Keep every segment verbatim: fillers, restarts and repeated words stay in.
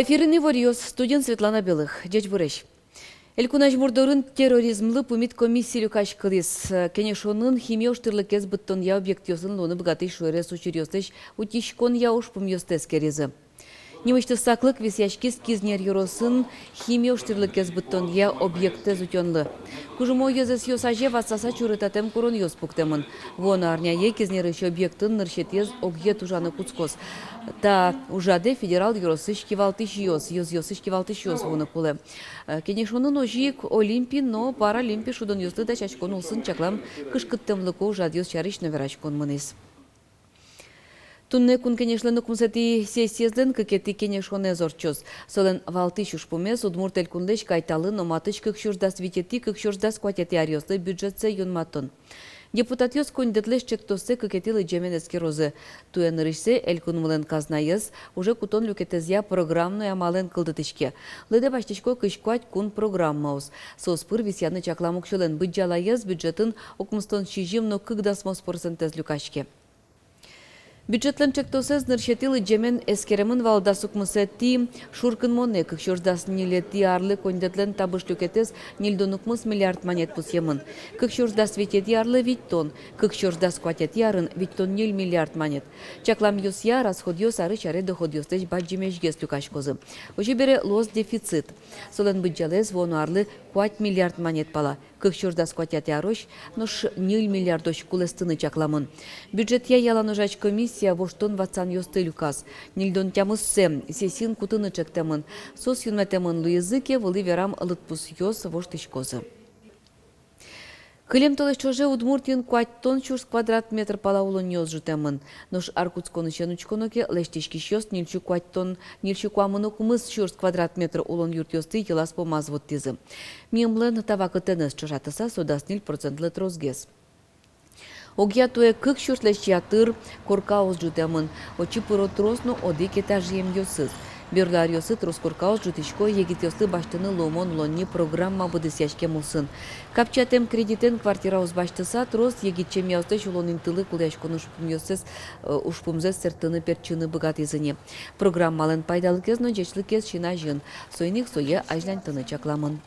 Эфирын иворъёс, студиын Светлана Белых. Ӟечбуресь! Элькун азьмурт дорын терроризмлы пумит комиссия люкаськылӥз. Кенешонын химия ожтӥрлыкез быдтонъя объектъёсын луыны быгатӥсь шуэрес учыръёслэсь утиськонъя ужпумъёсты эскеризы. Нимысьтыз саклык висъяськиз Кизнер ёросын химия ожтӥрлыкез быдтонъя объектэз утёнлы. Кужмо ёзэсъёс азе ватсаса чурытатэм куронъёс пуктэмын. Вуоно арняе Кизнерысь объектын нырысетӥез огъет ужаны кутскоз. Та ужрадэ федерал ёросысь кивалтӥсьёс, ёзъёсысь кивалтӥсьёс вуыны кулэ. Кенешонын озьы ик Олимпи но Паралимпи шудонъёслы дасяськон улсын чаклам кышкыттэмлыко ужрадъёс сярысь но вераськон мынӥз. Туннэ Кун Кенешлэн укмысэтӥ сессиезлэн кыкетӥ кенешонэз ортчоз. Солэн валтӥсь ужпумез — Удмурт Элькунлэсь кайталы но матысь кык сюрс дас витетӥ — кык сюрс дас куатетӥ аръёслы бюджетсэ юнматон. Депутатъёс коньдэтлэсь ӵектоссэ кыкетӥ лыдӟемен эскерозы. Туэ нырысьсэ элькунмылэн казнаез уже кутон люкетэзъя программной амалэн кылдытӥське. Лыдэ басьтӥсько кызь куать кун программаос. Соос пыр висъяны чаклам уксёлэн быдӟалаез бюджетын укмыстон сизьым но кык дасмос процентэз люкаське. Бюджетлэн ӵектосэз нырысетӥ лыдӟемен эскеремын вал дас укмысэтӥ шуркынмонэ. Кык сюрс дас ньылетӥ арлы коньдэтлэн табыш люкетэз ньыльдон укмыс миллиард манет пусъемын. Кык сюрс дас витетӥ арлы — витьтон, кык сюрс дас куатетӥ арын — витьтон ньыль миллиард манет. Чакламъёсъя, расходъёс арысь аре доходъёслэсь бадӟымесьгес люкаськозы. Озьы бере луоз дефицит. Солэн быдӟалаез вуоно арлы куать миллиард манет пала. Кык сюрс дас куатетӥ арозь нош ньыль миллиардозь кулэстыны чакламын. Бюджетъя ялан ужась комиссия воштон-ватсанъёсты люказ. Ньыльдон тямыссэ сессиын кутыны ӵектэмын. Соос юнматэмын луизы ке, вылӥ верам лыдпусъёс воштӥськозы. Кылем толэзь ӵоже Удмуртиын куатьтон сюрс квадрат метр пала улонниос ӝутэмын. Нош ар кутсконысен учконо ке, лэсьтӥськисьёс ньыльсю куатьтон, ньыльсю куамын укмыс сюрс квадрат метр улон юртъёсты йылаз-пумаз вуттӥзы. Мимлэн та вакытэныз ӵошатыса, со дас ньыль процентлы тросгес. Огъя туэ кык сюрслэсь ятыр коркаос ӝутэмын. Отчы пыро трос но одӥг этажъемъёсыз. Берло аръёсы трос коркаос ӝутӥсько егитъёслы басьтыны луымон улонни программа быдэсъяськем улсын. Капчиятэм кредитэн квартираос басьтыса, трос егит семьяослэсь улон интылы кулэяськон ужпумъёссэс, э, ужпумзэс сэрттыны-пертчыны быгатӥзы ни. Программалэн пайдалыкез но ӟечлыкез син азьын. Соин ик сое азьланьтыны чакламын.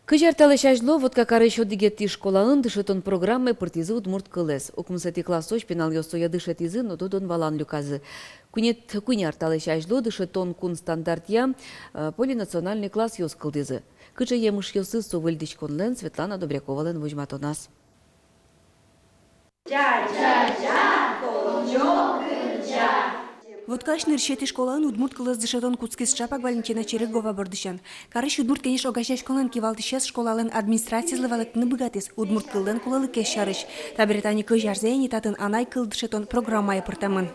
Кызь ар талэсь азьло Воткакарысь одӥгетӥ школаын дышетон программае пыртӥзы удмурт кылэз. Укмысэтӥ классозь пиналъёс сое дышетӥзы но тодон-валан люказы. Куиньыт-, куинь ар талэсь азьло дышетон кун стандартъя, э, полинациональной классъёс кылдӥзы. Кыӵе емышъёсыз со выльдӥськонлэн, Светлана Добряковалэн возьматоназ. Воткаысь нырысетӥ школаын удмурт кылэз дышетон кутскиз ӵапак Валентина Черегова бордысен. Карысь Удмурт Кенеш огазеяськонлэн кивалтӥсез школалэн администрацизылы валэктыны быгатӥз удмурт кыллэн кулэлыкез сярысь. Табере тани кызь арзэ ини татын анай кыл дышетон программае пыртэмын.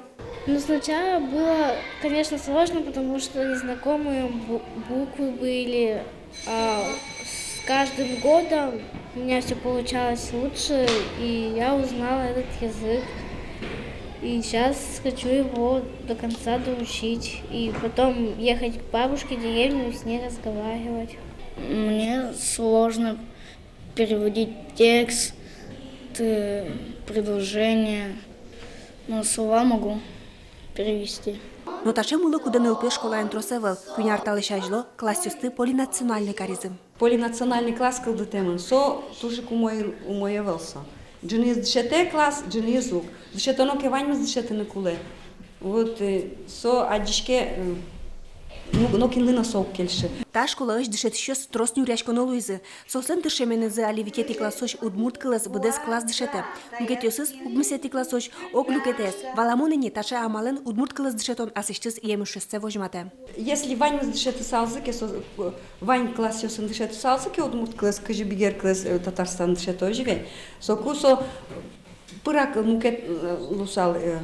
Ну, сначала было, конечно, сложно, потому что незнакомые бу-, буквы были. А с каждым годом у меня всё получалось лучше, и я узнала этот язык. И сейчас хочу его до конца доучить. И потом ехать к бабушке в деревню и с ней разговаривать. Мне сложно переводить текст, э, предложения, но слова могу перевести. Но таӵе мылокыдо нылпиос школаын трос ӧвӧл. Куинь ар талэсь азьло классъёсты полинациональной каризы. Полинациональной класс кылдытэмын. Со туж ик умой, умой ӧвӧл со. Ӝыныез дышетэ класс, ӝыныез уг. Дышетоно ке, ваньмыз дышетыны кулэ. Вот, э, со адӟиське, э, ну, нокинлы но со уг кельшы. Та школаысь дышетӥсьёс трос нюръяськоно луизы. Соослэн тыршеменызы али витетӥ классозь удмурт кылэз быдэс класс дышетэ. Мукетъёсыз, укмысэтӥ классозь, ог люкетэз. Валамон ини, таӵе амалэн удмурт кылэз дышетон аслэсьтыз емышъёссэ возьматэ. Если ваньмыз дышетысалзы ке, со, э, вань классъёсын дышетысалзы ке удмурт кылэз, кызьы бигер кылэз, э, Татарстан дышетозы ве, соку со, э, пырак мукет, э, луысал, э,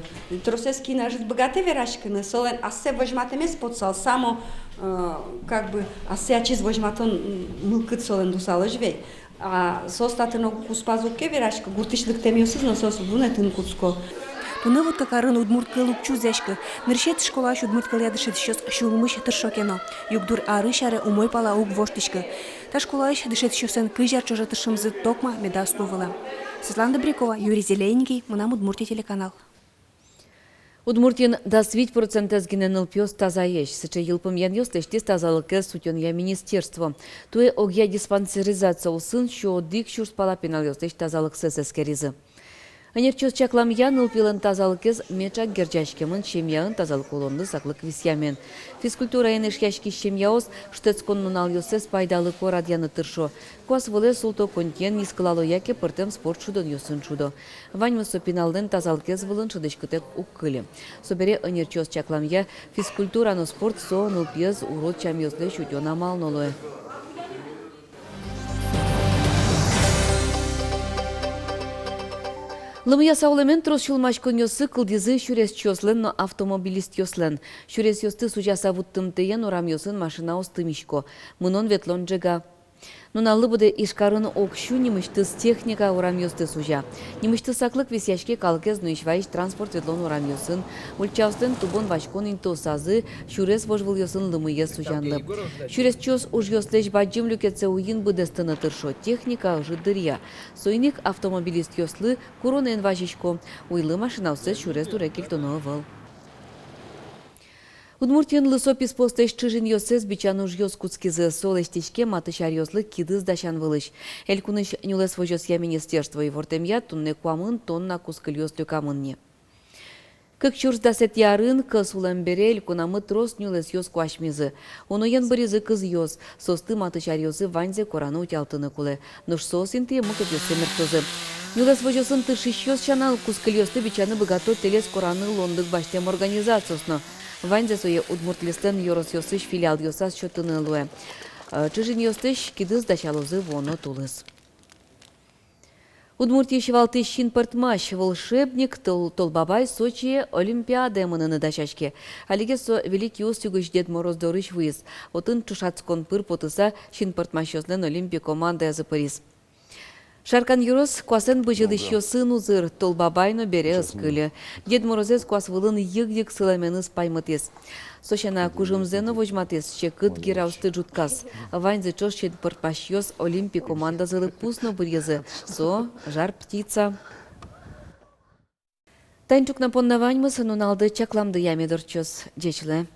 тросэз кин ӧжыт быгатэ вераськыны, солэн ассэ возьматэмез потысал, само, э, как бы, ассэ ачиз возьматон, м, мылкыд солэн луысал озьы ве. А соос татын ог куспаз уг ке вераськы, гуртысь лыктэмъёсыз но соос вунэтыны кутско. Туннэ Воткакарын удмурт кыл уг чузъяськы. Нырысетӥ школаысь удмурт кылъя дышетӥсьёс сюлмысь тыршо ке но, югдур арысь аре умой пала уг воштӥськы. Та школаысь дышетӥсьёслэн кызь ар ӵоже тыршемзы токма медаз луы вылэм. Светлана Добрякова, Юрий Зелененький, «Мынам Удмуртие» телеканал. Удмуртиын дас вить процентэз гинэ нылпиос тазаесь. Сыӵе йылпумъянъёс лэсьтӥз тазалыкез утёнъя министерство. Туэ огъя диспансеризация улсын сю одӥг сюрс пала пиналъёслэсь тазалыксэс эскеризы. Ӧнерчиос чакламъя, нылпилэн тазалыкез меӵак герӟаськемын семьяын тазалык улонлы саклык висъямен. Физкультураен эшъяськись семьяос шутэтскон нуналъёссэс пайдалыко радъяны тыршо. Куас вылэ султо коньдонэн нискылало яке пӧртэм спорт шудонъёсын шудо. Ваньмыз со пиналлэн тазалыкез вылын шӧдӥськытэк уг кыльы. Собере ӧнерчиос чакламъя, физкультура но спорт со нылпиез урод сямъёслэсь утён амал но луэ. Лымыяса улэмен трос сюлмаськонъёссы кылдӥзы сюресчиослэн но автомобилистъёслэн. Сюресъёсты сузяса вуттымтэен урамъёсын машинаос тымисько. Мынон-ветлон ӝега. Нуналлы быдэ Ижкарын ог сю нимысьтыз техника урамъёсты сузя. Нимысьтыз саклык висъяське калыкез нуись-ваись транспорт ветлон урамъёсын, ульчаослэн тубон-васькон интыосазы, сюрес вожвылъёсын лымыез сузянлы. Сюресчиос ужъёслэсь бадӟым люкетсэ уин быдэстыны тыршо, техника ӧжыт дыръя. Соин ик автомобилистъёслы куронэн вазисько, уйлы машинаоссэс сюрес дуре кельтоно ӧвӧл. Удмуртиын лысо писпуослэсь чыжынъёссэс бичан ужъёс кутскизы. Со лэсьтӥське матысь аръёслы кидыс дасян вылысь. Элькунысь нюлэс возёсъя министерство ивортэмъя, туннэ куамын тонна кускыльёс люкамын ни. Кык сюрс дасэтӥ арын, кӧс улэм бере, элькунамы трос нюлэсъёс куасьмизы. Уноен быризы кызъёс. Соосты матысь аръёсы ваньзэ кораны, утялтыны кулэ. Нош соос интые мукетъёссэ мерттозы. Нюлэс возёсын тыршисьёс сяна, кускыльёсты бичаны быгато телес кораны луонлык басьтэм организациос но. Ваньзэ сое Удмуртлэслэн ёросъёсысь филиалъёсаз сётыны луэ. Э, чыжынъёслэсь кидыс дасялозы вуоно тулыс. Удмуртиысь валтӥсь синпӧртмась, волшебник Тол-, Толбабай Сочие Олимпиадае мыныны дасяське. Алигес со Великий Устюгысь Дед Мороз дорысь вуиз. Отын ӵошатскон пыр потыса, синпӧртмасьёслэн олимпи командаязы пыриз. Шаркан ёрос куасэн бызьылӥсьёсын узыр, Толбабай но бере ӧз кыльы. Дед Морозэз куас вылын йыг-йыг сылэменыз паймытӥз. Со сяна, кужымзэ но возьматӥз, секыт гираосты ӝутказ. Ваньзы ӵош синпӧртмасьёс олимпи командазылы пус но быръизы. Со — Жар-Птица. Тани ӵукна понна ваньмыз. Нуналды чакламдыя мед ортчоз. Ӟеч луэ.